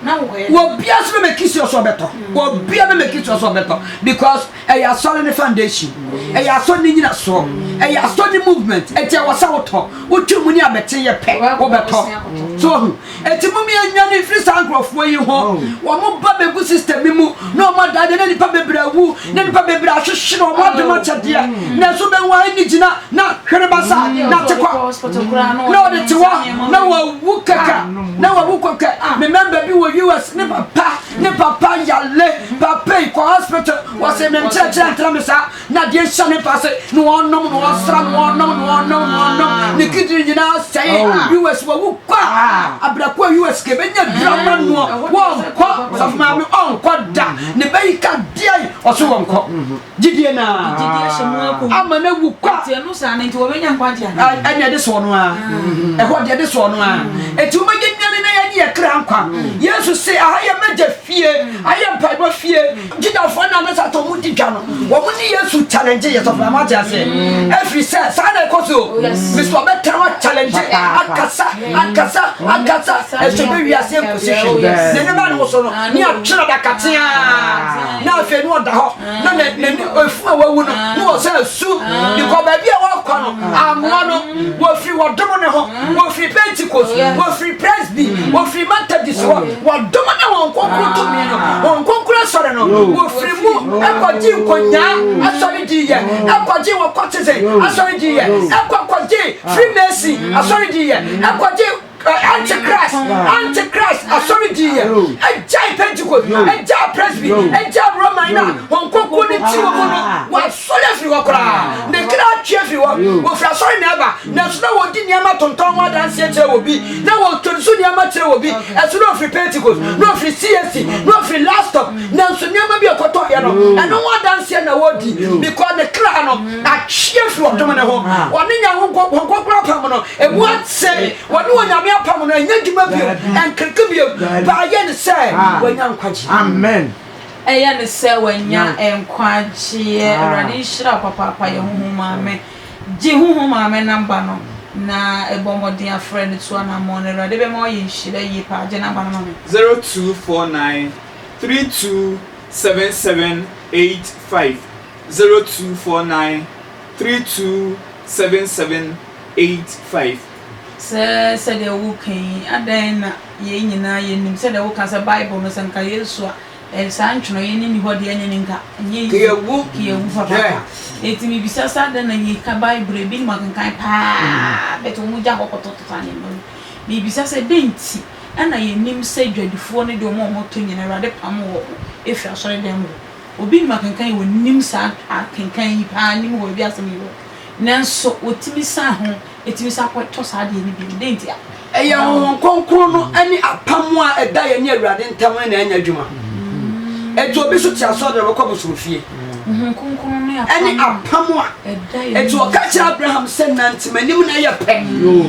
na wokɔyɛ dɛn? Obia nso bɛ make sure sɛ ɔbɛtɔ, obia bɛ make sure sɛ ɔbɛtɔ because ɛyɛ asɔre ne foundation, ɛyɛ asɔre ne nyinasoɔ, ɛyɛ asɔre ne movement, ɛti ɛwɔ sɛ wotɔ, wotwe mu ne abɛte yɛ pɛ, wobɛtɔ. So wahu? Ɛti mom yɛ nwane mfiri saa nkorɔfoɔ yi ho, wɔn ba bɛgu system yi mu na wɔn adaadaa na nipa bebree awu, na nipa bebree ahwehwere wɔn adom akyɛdeɛ, nanso bɛhu a ɛnni gyina na hwere basa na te kɔ, na ɔde te hɔ na wawu kɛkɛ, na wawu kɛkɛ. Me member bi wɔ US, ne papa, ne papa yale, papa yi kɔ hospital, wɔse me nkyerɛkyerɛ ntra me saa, na adeɛ hyɛ ne mpa se, na ɔnom, na ɔsra, na ɔnom, na ɔnom, na ɔnom, ne kidney nyinaa sɛe, US wawu kwa, abrako a US kɛbɛnya dura ma noɔ, wɔnkɔ, sɔfo maame ɔnkɔ da, ne bɛyi ka deɛ, ɔso wɔnkɔ. Gyidie no ara ama no awu kwa. Ɛne ɛde soɔ no ara. Ɛhɔ deɛ ɛde soɔ no ara. Eti wobɛgye nnuane na yɛne yɛ kra nkwa. Yesu se aha yɛ m'agya fie, aha yɛ mpaebɔ fie. Judafoɔ no a na sɛ wɔn di dwa no, wɔn ne Yesu challenge yɛ sɔfo ama ate aseɛ. Ɛfiri sɛ saa na ɛkɔ so o. Mesɛ ɔbɛtena hɔ challenge, akasa, akasa, akasa, ɛsɛ bɛ wiase nkosi hwee. N'ani ba ne ho so no, ne atwerɛ dakateaa. Na afei ne ɔda hɔ. na n'ani efu a wawu no na wɔsɛ asu because baabi a wɔkɔ no amoa no wɔfiri wɔdom ne ho wɔfiri Pentecost wɔfiri Presby wɔfiri Methodist hɔ wɔdom ne wɔn nkonkoro tumi no wɔn nkonkoro asɔre no wɔfiri mu ɛkɔgye nkonyaa asɔre di yɛ ɛkɔgye wɔ kɔteze asɔre di yɛ ɛkɔkɔgye Freemason asɔre di yɛ ɛkɔgye Antichrist, Antichrist, asɔre di yɛ, ɛgyae Pentecost, ɛgyae Presby, ɛgyae Roman na wɔn koko ne ti wɔ mu no, wɔasɔre afiri hɔ koraa, ne kra atwe afiri hɔ, wɔfiri asɔre na ɛba, nanso na wɔdi nneɛma tontɔn ho adanseɛ kyerɛ wɔ bi, na wɔtɔ so nneɛma kyerɛ wɔ bi, ɛso na ɔfiri Pentecost, na ɔfiri CAC, na ɔfiri Last Stop, nanso nneɛma. wɔyɛ no, ɛno ho adanseɛ na wɔdi because ne kra no atwe afiri ɔdom no ho. Wɔne Nyankopɔn kronkron apam no, ɛmu ate. Wɔne Onyame apam no, ɛnyɛ adwuma bio, ɛnkreke bio. Baayɛ ne sɛ wanya nkwagyeɛ. Amen. Ɛyɛ ne sɛ wanya nkwagyeɛ. Awurade nhyira wo papaapa yɛ honhom maame. Gye honhom maame number no na bɔ mmɔden afrɛ no tu anammɔn na Awurade bɛma woayɛ nhyira yie paa. Gye number no ma me. 0249 3277 85 0249 3277 85. Sɛ sɛdeɛ woreka yi, adɛn na yɛn nyinaa yɛnim sɛdeɛ woka sɛ Bible no sɛ nka Yesu a ɛ saa ntwerɛeɛ no nni hɔ deɛ ɛnyɛ ne nka ɛnyɛ easy Keyawu. keyawu papaapa. Enti mebisa sɛ adɛn na yɛka Bible a ebinom akenkan paa but wɔn gya hɔ kɔtotɔ nneɛma mu. Mebisa sɛ dɛn nti ɛna yɛnim sɛ dwadifoɔ no deɛ wɔn a wɔtɔ nyinaa Awurade pam wɔn firi asɔredan mu hɔ. Obi nim akenkan yi, ɔnim saa akenkan yi paa, nim wɔ baabi asɛm yi wɔ. Nanso wɔtumi san ho, ɛtumi san kɔtɔ saa adeɛ no bio. Dɛn ntia? Ɛyɛ Honhom Kronkron no ne apam a ɛda yɛne Awurade ntam no na ɛnyɛ adwuma. Enti obi nso te asɔre dɛm ɔbɛkɔ abosomfie. Honhom Kronkron ne apam Ɛne apam a ɛda yɛne Enti ɔka kyerɛ Abraham sɛ, Nante m'anim na yɛ pɛ,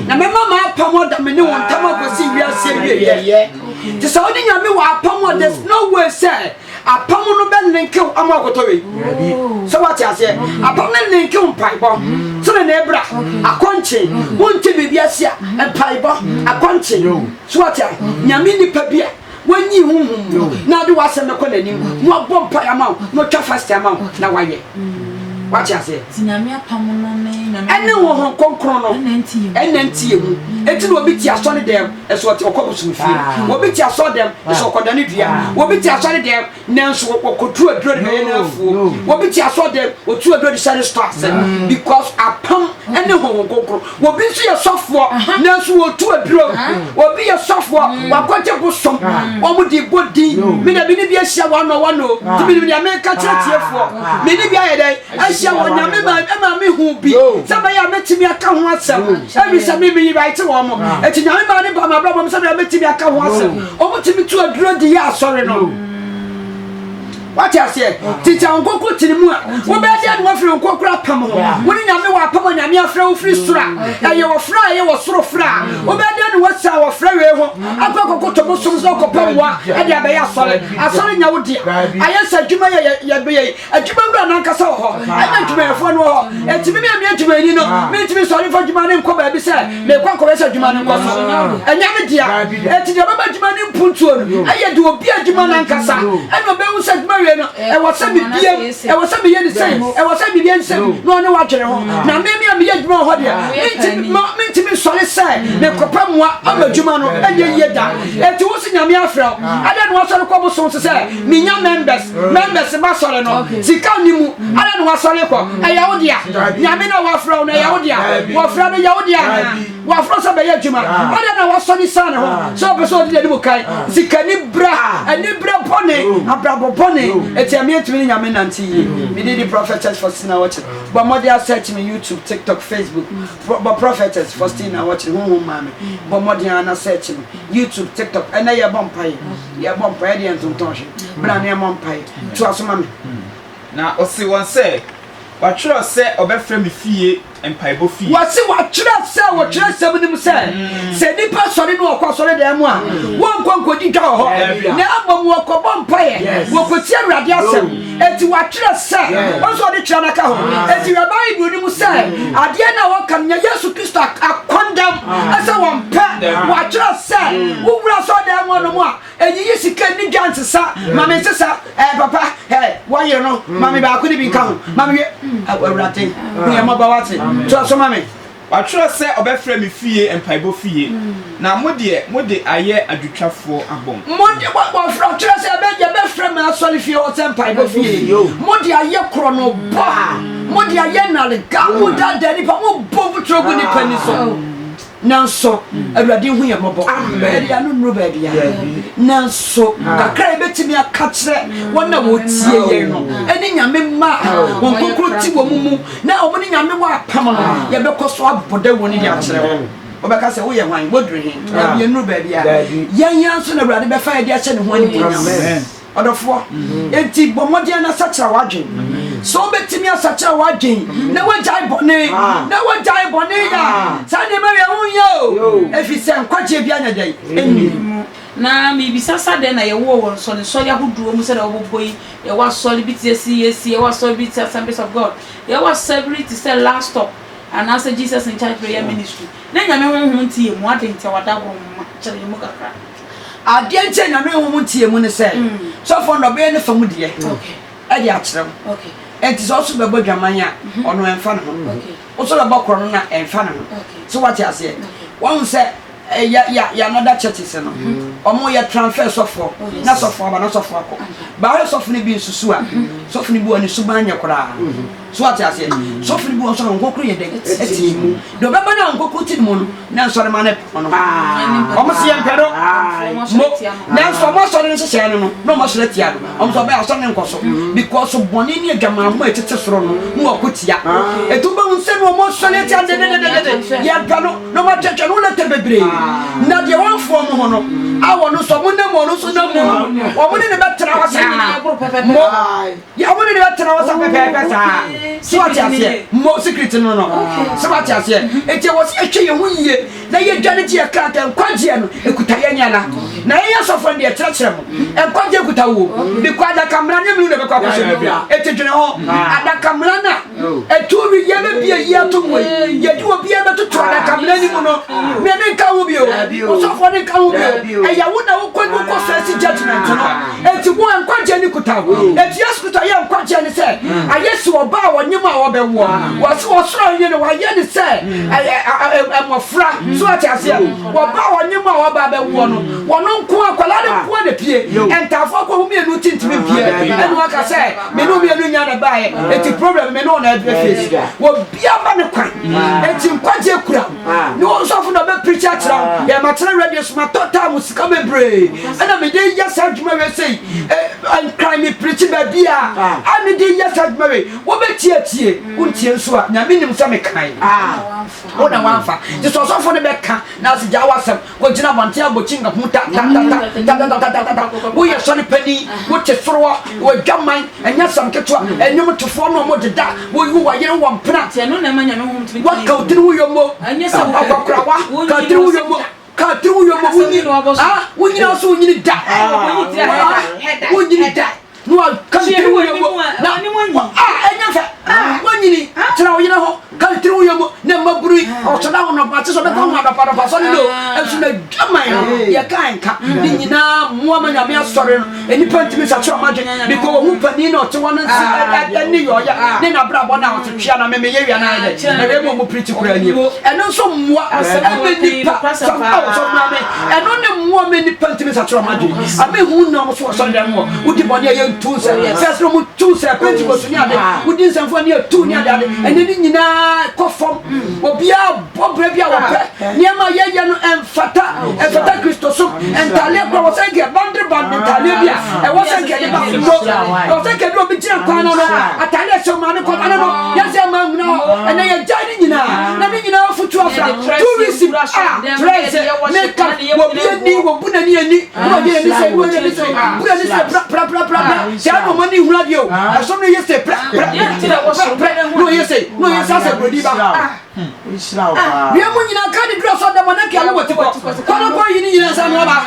na mɛma m'apam ada me ne wo ntam akɔsi wiase awieɛ. Nti sɛ wo ne Nyame wɔ apam a, there's no way sɛ Apam no bɛ linke wo ama akɔtɔ wei. Sɛ wate aseɛ, apam no linke wo mpaebɔ, tenenee bra, akɔnkye, wonte biribi ase a, mpaebɔ, akɔnkye. So wate a, Nyame nipa bi a wanyi honhom mu na ade w'asɛm bɛkɔ n'anim na wabɔ mpae ama wo na watwa fast ama wo na wayɛ. Wate aseɛ? Ɛne Honhom Kronkron no ɛna nti yɛ mu. Enti na obi te asɔre dɛm. Ɛso ɔte ɔkɔ bosom fie. Obi te asɔre dɛm, ɛso ɔkɔdane dua. Obi te asɔre dɛm, nanso ɔkɔtu aduro de bɛyɛ n'afuo. Obi te asɔre dɛm, ɔtu aduro de hyɛ ne store ase. Because apam ne Honhom Kronkron. Obi nso yɛ sɔfoɔ, nanso ɔtu aduro. Obi yɛ sɔfoɔ, wakɔgye bosom. Wɔn de bɔ din. Me na me ne bi ahyia one on one o. Nti menim nea meka kyerɛ tiefoɔ. Me ne bi ayɛ dɛn? Ahyia wɔ Nyame ma ɛma me hu bi sɛ bɛyɛ a mɛtumi aka ho asɛm ɛfiri sɛ me meyi right wɔn mo ɛti Nyame maa ne ba ma abrabɔ mu sɛ bɛyɛ a mɛtumi aka ho asɛm wɔn tumi tu aduro di yɛ asɔre no wate aseɛ titi a nkoko tiri mu a wobɛyɛ deɛ na wafiri nkokoro apam ho wo ne Nyame wɔ apam a Nyame afrɛ wo firi soro a ɛyɛ wɔfrɛ a ɛyɛ wɔ soro frɛ a wobɛyɛ deɛ na wasa wɔfrɛ wei ho akɔ akɔkoto bosom sɛ ɔkɔpɛ mmoa ɛde abɛyɛ asɔre asɔre nya wo dea ayɛ sɛ adwuma yɛ yɛbɛyɛ yi Adwumawura no ankasa wɔ hɔ, ɛna adwumayɛfoɔ no wɔ hɔ. Enti me a meyɛ adwumayɛni no, mentumi nsɔre mfa adwuma no nkɔ baabi sɛ merekɔ akɔhwɛ sɛ adwuma no nkɔ so. Ɛnyɛ me dea. Enti deɛ ɔbɛma adwuma no mpuntuo no yɛ deɛ ɔbi adwuma no ankasa. Ɛna ɔbɛhu sɛ adwuma wei no, ɛwɔ sɛ mebiem, ɛwɔ sɛ meyɛ no sei, ɛwɔ sɛ meyɛ no sei, na ɔne wadwene ho. Na me me a meyɛ adwuma wɔ hɔ deɛ, mentumi nsɔre sɛ mekɔpɛ mmoa ama adwuma no, ɛnyɛ yie da. Enti wo se Nyame afrɛ wo, adɛn na woasɔre kɔ bosom so sɛ menya members? Members ba sɔre no sika nni mu adɛn na wasɔre kɔ ɛyɛ wo dea Nyame na wafrɛ wo no ɛyɛ wo dea wɔfrɛ no yɛ wo dea anaa wafrɛ sɛ bɛyɛ adwuma adɛn na wasɔre san ne ho sɛ ɔpɛ sɛ ɔdi n'anim kan sika ni brɛ ani brɛ bɔne abrabɔ bɔne eti ɛmi ntumi ne Nyame nante yie mede di prophetess Faustina Wɔkyere bɔ mmɔden asɛkye me YouTube TikTok Facebook bɔ prophetess Faustina Wɔkyere honhom maame bɔ mmɔden ara na sɛkye me YouTube TikTok ɛnɛ yɛbɔ mpaeɛ Yɛbɔ mpaeɛ deɛ ntontɔn hwe. Bra na yɛmmɔ mpaeɛ. Toa so ma me. Na ɔsee wɔn sɛ, Wɔatwerɛ sɛ ɔbɛfrɛ me fie mpaebɔ fie. Wɔse wɔatwerɛ sɛ wɔ twerɛsɛm no mu sɛ, sɛ nnipa sɔre na wɔkɔ asɔredan mu a, wɔnkɔ nkɔdi dwa wɔ hɔ, na mmom wɔkɔbɔ mpaeɛ, wɔkɔtie Awurade asɛm. Enti wɔatwerɛ sɛ, wɔn nso wɔde twerɛ no aka ho. Enti hwɛ Bible no mu sɛ, adeɛ no a wɔka no nyɛ Yesu Kristo akɔndam sɛ wɔmpɛ. Wɔatwerɛ sɛ, wowura asɔredan mu hɔnom a, ɛnyiyi sika nni dwa nsesa, ma me nsesa, ɛɛ papa, ɛɛ wɔyere no, ma me baako ne bi nka ho, ma me wie. Awurade, hu yɛn mmɔbɔ wate. Toa so ma me. Wɔatwerɛ sɛ ɔbɛfrɛ me fie mpaebɔ fie, na mo deɛ, mode ayɛ adwotwafoɔ abɔn. Mo de, wɔfrɛ, wɔtwerɛ sɛ yɛbɛ, yɛbɛfrɛ m'asɔrefie hɔ sɛ mpaebɔ fie. Mo de ayɛ korɔnobɔ, mo de ayɛ nnarega, modaadaa nnipa, mobɔ mfuturo gu nnipa ani so. Nanso, Awurade nhu yɛn mmɔbɔ. Yɛde yɛn ano nnuru baabiara. Nanso, kakra a yɛbɛtumi aka kyerɛ wɔn a wɔtie yɛn no, ɛne Nyame mma a wɔn kronkron te wɔn mu, na wɔn ne Nyame wɔ apam no, yɛbɛkɔ so abɔ dawuro no de akyerɛ wɔn. Wɔbɛka sɛ, Woyɛ hwan? Woaduru he? Dabi, yɛnnuru baabiara. Yɛn ara nso na Awurade bɛfa yɛn de ahyɛ ne ho animuonyam. Ɔdɔfoɔ, enti bɔ mmɔden na sakyera w'adwen. Sɛ wobɛtumi asakyera w'adwen na woagyae bɔne, na woagyae bɔne yɛ a, saa nneɛma wei ɛho nhia o, ɛfiri sɛ nkwagyeɛ biara nyɛ dɛn? Ɛnni mu. Na mebisa sɛ adɛn na yɛwoo wɔ nsɔrensɔre ahodoɔ mu sɛdeɛ wɔbobɔ yi, yɛwɔ asɔre bi te sɛ CAC, yɛwɔ asɔre bi te sɛ Assemblies of God, yɛwɔ asɔre te sɛ Last Stop anaasɛ Jesus in Charge Prayer Ministry, na Nyame Honhom nte yɛn mu, adɛn nti a w'adagoro mma kyerɛ yɛn mu kakra. Adeɛ nti a Nyame Honhom nte yɛn mu ne sɛ, sɔfoɔ no ɔbɛyɛ ne fa mu deɛ ɛde akyerɛ wo. Enti sɛ ɔso bɛbɔ dwaman a, ɔno ɛmfa ne ho. Woso bɛbɔ korɔno no a, ɛmfa ne ho. So wate aseɛ? Wahu sɛ yɛ yɛ yɛ another churches no, wɔn yɛ transfer sɔfoɔ, na sɔfoɔ aba na sɔfoɔ akɔ. Baahwɛ sɔfo no bi nsusu a, sɔfo no bi wɔ ne suban nyɛ koraa. So wate aseɛ? Sɔfo no bi wɔ nso a Honhom Kronkron yɛ dɛn? Ɛte ne mu. Deɛ ɔbɛba no a Honhom Kronkron te ne mu no, na nsɔrema no pɛ no. Wɔn se yɛmpɛ no. Mo, nanso wɔn asɔre no nhyehyɛɛ no no, na wɔn asɔre atia no. Wɔn sɛ ɔbɛyɛ asɔre no nkɔ so. Because bɔne ne adwamammɔ a ɛtete soro no, na wɔko tia. Ɛti wobɛhu sɛ na wɔn asɔre atia dedededede. Yɛmpɛ no, na wɔn atwatwa no lɛtɛ bebree. Na deɛ wɔmfoɔ mo ho no, a wɔn nso wɔn nam wɔn nso nam mu no, wɔn ne no bɛtena hɔ saa. Mo. Yɛ ɔmo ne no bɛtena hɔ sa pɛpɛɛpɛ saa. So wate aseɛ? Mo secret no no. So wate aseɛ? Enti ɛwɔ sɛ yɛhwɛ yɛn ho yie na yɛdwane gye yɛn kra nka nkwagyeɛ no ɛkuta yɛn ana. Na yɛn asɔfoɔ no deɛ yɛkyerɛkyerɛ mo. Nkwagyeɛ kuta wo. Because adakamena nyɛ mene na ɛbɛkɔ akɔhyɛ mu. Enti dwene ho. Adakamena no a ɛtu wi yɛbɛbie yi atom wei. Yɛde obiara bɛtoto adakamena no mu no. Me menka ho bio. Ɔsɔfoɔ no nka ho bio. Ɛyɛ wo na wokɔ wokɔ face judgment no. Enti wo a nkwagyeɛ no kuta wo. Enti Yesu Kristo ayɛ nkwagyeɛ no sɛ ayɛ si ɔbaa a ɔnyem a ɔbɛwoɔ. Wɔse ɔsoro ahennie no wayɛ no sɛ mmɔfra. So ate aseɛ? Ɔbaa a ɔnyem a ɔba abɛwoɔ no, ɔno nko a, akwadaa no nko a na pie. Ntaafoɔ kɔ ho mmienu ti ntumi mpie. Ɛna waka sɛ, me ne wo mmienu nya na ɛbaeɛ. Enti problem me ne wo na ɛbɛ face. Obiara ma ne kwan. Enti nkwagyeɛ kura wo. Ne wo sɔfo na ɔbɛ preach akyerɛ wo. Yɛ matena radio so matɔ time sika bebree. Ɛna mede yɛ saa adwuma wei sei. Nkran me preach baabi a a mede yɛ saa adwuma wei. Wobɛtie tie, wontie nso a Nyame nim sɛ mekae. Wo na wamfa. Nti sɛ ɔsɔfo no bɛka na ase gyaa w'asɛm kɔgyina abɔnten abɔ kyinka ho ta ta ta ta ta ta ta ta ta ta. Woyɛ sɔre panin, wote soro hɔ, w'adwaman, ɛnyɛ asɛm ketewa, nnwomtofoɔ no ɔmo deda, woyi wo yere wɔ mpena. Nti ɛno na ɛma Nyame honhom tumi Waka wo tiri ho yommo, Ɛnyɛ sɛ wopɛ. akwakorawa, ka tiri ho yommo. Ka tiri wo yom wonyi ah wonyina so wonyini da wonyini da na wa ka tiri wo yom na ah ɛnyɛ fɛ wonyini tena wo yere ho ka tiri wo yom na mmaburu yi ɔsɔda ho nɔpa te sɛ ɔbɛkɔ ho adɔpa dɔpa sɔre no ɛnso na dwaman no yɛ ka nka ne nyinaa mmoa ma nyame asɔre no nnipa ntumi nsakyera ɔmo adwene bikɔ wɔn ho panin na ɔte hɔ no nse ɛne yɛ ɔyɛ ne n'abrabɔ na ɔte twea na meme yɛ wia na ayɛ dɛ na wei mu ɔmo pirikyi koraa nie ɛno nso mmoa ɛmɛ nipa sɔfo sɔfo maame ɛno ne mmoa mɛ nipa ntumi nsakyera ɔmo adwene ame hu na ɔmo so ɔsɔre dɛm wɔ wodi bɔne a yɛntu nsɛ sɛ sɛ ɔmo tu nsɛ pentecost ne ade wodi nsɛmfo ne atu ne ade ade ɛnɛ ne nyinaa kɔ fam obiara bɔ berɛ bi a wɔpɛ nneɛma a yɛyɛ no ɛmfata ɛmfata kristosom ntadeɛ kora wɔ sɛ nka bandere band ntadeɛ bi a ɛwɔ sɛ nka yɛde ba so ɛwɔ sɛ nka ɛde obi gyina kwan no no atadeɛ ɛhyɛ ɔmaame kɔ ano no yɛsɛ ɛma nhuna hɔ ɛnɛ yɛgyae ne nyinaa na ne nyinaa fotu afra tourist a trɛsɛ meka wɔbi ani wɔbu n'ani ani na wɔde ani sɛ wɔde ani sɛ bu n'ani sɛ pra pra pra pra pra sɛ ɛna ɔma ne nhuna deɛ o ɛsom no yɛ sɛ pra pra pra pra na ɔyɛ sɛ na ɔyɛ sɛ asɛ buroni ba Wia mu nyinaa ka ne dura sɔ dɛm ɔne kea no wɔ tikɔ kɔ no kɔ yi ne nyinaa nsa no aba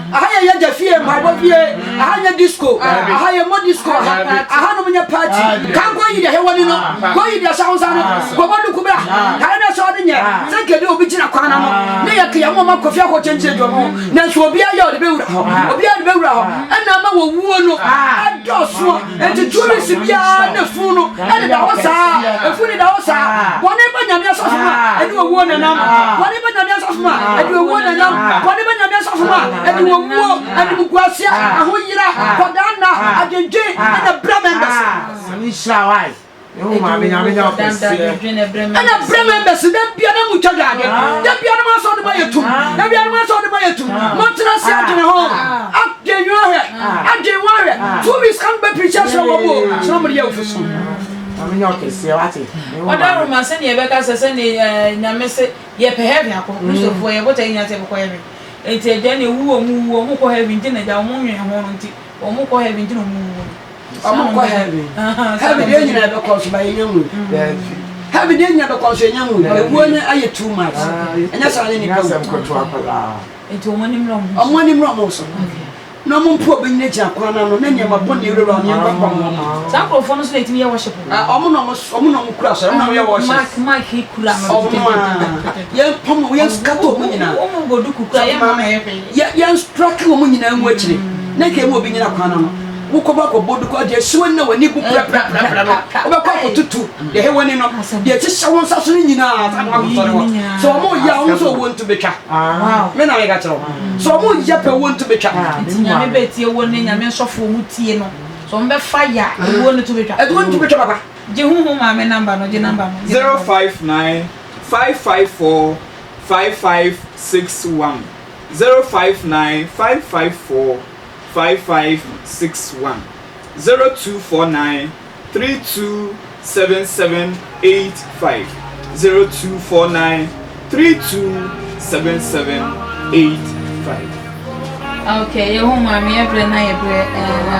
aha yɛ yɛ gya fie mpaebɔ fie aha nyɛ disco aha yɛ mɔ disco aha aha nom nyɛ party kan kɔ yi deɛ hɛ wani no kɔ yi deɛ hyɛ wo nsa no kɔ bɔ duku bra kare na sɛ ɔde nyɛ sɛ nkɛde obi gyina kwan no ne yɛ kea mo ma kɔfi akɔ kyɛnkyɛn dwom ho nanso obi ayɛ ɔde bɛwura hɔ obi ayɛ ɔde bɛwura hɔ ɛna ama wɔ wuo no ɛdɔɔso Enti tourist biara ne funu no ɛdeda hɔ saa, efunu deda hɔ saa. Bɔne ba Nyame asafo mu a, ɛde owuo na ɛnam. Bɔne ba Nyame asafo mu a, ɛde owuo na ɛnam. Bɔne ba Nyame asafo mu a, ɛde owuo, animguaseɛ, ahoyera, kɔdaa nna, adwendwen, ɛna bra members. Nyame nhyira wo ai. Ɛna brɛ members da bia na mutwa dwaade da bia na mo asɔ de ma yɛ tum da bia na mo asɔ de ma yɛ tum mo tena se adwene ho adwene ho ahwɛ adwene ho ahwɛ 2 weeks kan bɛ preach akyerɛ wɔn mo sɛ mo de yɛ ofi so. Ɔda Roma sɛnea yɛbɛka sɛ sɛnea Nyame se yɛpɛ heaven akɔ Kristofoɔ yɛbɔta yɛ nyinaa sɛ yɛbɛkɔ heaven nti agya ne ewu wɔn wu wɔn kɔ heaven nti na agya wɔn nwene ho no nti. Wɔn kɔ heaven nti na wɔn wuwu no. Wɔn kɔ heaven. Heaven deɛ nyinaa bɛkɔ nso ba yɛnya nwui. Heaven deɛ nyinaa bɛkɔ nso yɛnya nwui. Ewuo no ayɛ too much. Ɛnyɛ saa ne nipa wu. Nti wɔn ani mmra wɔn so. Wɔn ani mmra wɔn so. Na wɔn mpo wɔbɛgyinagyina kwan no ano na nneɛma bɔne wurawura wɔn nneɛma pam wɔn. Saa nkurɔfoɔ no nso na ɛtumi yɛ worship o. Ah, wɔn na wɔn wɔn na wɔn kura asɔre, wɔn na wɔyɛ worship. Mark Mark kura no. Wɔn a yɛn pam wɔn, yɛn scatter wɔn nyinaa. Wɔn bɔ duku kura yɛn mma yɛ hwee. Yɛ yɛn strike wɔn nyinaa ngu akyire. Na nka emu obi nyina kwan no ano. Wokɔbɔ akɔbɔ duku deɛ ɛsi w'ani na w'ani bu prɛprɛprɛprɛ no, wobɛkɔ akɔtutu deɛ ɛhe w'ani no, deɛ ɛhyehyɛ wo nsa so no nyinaa saa na wakɔsɔre hɔ. Sɛ wɔn yɛ a wɔn nso owuo nto bɛtwa. Me na meka kyerɛ wo. Sɛ wɔn yɛ pɛ owuo nto bɛtwa. Nti Nyame bɛtie wo ne Nyame nsɔfoɔ mu tie no. Sɛ wɔn bɛfa yɛ a owuo no to bɛtwa. Owuo no to bɛtwa papa. Gye huhu maame number no gye number no. 059 554 5561 059 554 5561 0249 327785 0249 327785. Okay, yɛ hu maame yɛ brɛ na yɛ brɛ ɛɛ na.